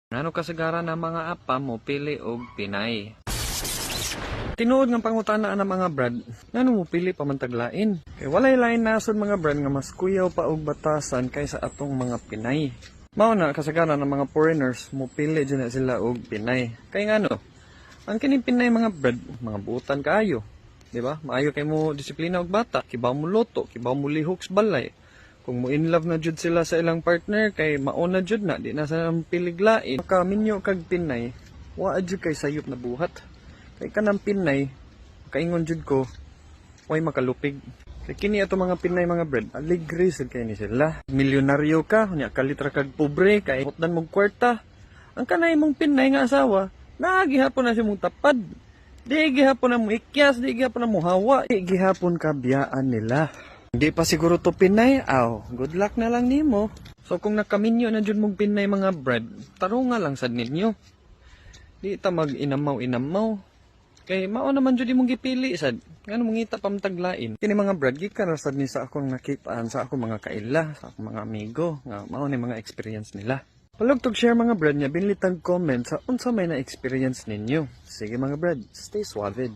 Ngano kasagaran ang mga apa mo pili og Pinay? Tinuod nga pangutana ang mga brad, ngano mo pili pa man tag lain? Kay walay lain nasod, mga brad, nga mas kuyaw pa og batasan kaysa atong mga Pinay. Mao na kasagaran ang mga foreigners mo pili jud na sila og Pinay. Kay ngano? Ang kining Pinay, mga brad, mga buutan kaayo. Di ba? Maayo kay mo disiplina og bata, kibaw mo luto, kibaw mo lihok sa balay. Kung mo in love na jud sila sa ilang partner kay mauna jud na, di na sa pilig lain. Makaminyo kag Pinay, wa jud kay sayop na buhat. Kay kanang Pinay, kaingon jud ko, way makalupig. Kay kini ato mga Pinay, mga brad, aligre sad kay ni sila. Milyonaryo ka, unya kalit ra kag pobre, kay hutdan mong kwarta. Ang kanay mong Pinay nga asawa, naa gihapon na siya mong tapad. Di gihapon na mo ikyas, di gihapon na mo hawa, di gihapon ka biyaan nila. Hindi pa siguro to Pinay, aw, good luck na lang nimo. So kung nakaminyo na jud mong Pinay, mga brad, tarunga lang sad ninyo. Di ta mag inamaw-inamaw. Kay mao naman jud imong gipili sad. Ngano mangita pa man tag lain? Kini, mga brad, gikan ra sad ni sa akong nakitaan sa akong mga kaila, sa akong mga amigo nga mao ni mga experience nila. Palugtog share, mga brad, niya binlitang comment sa unsa may na experience ninyo. Sige, mga brad, stay suave.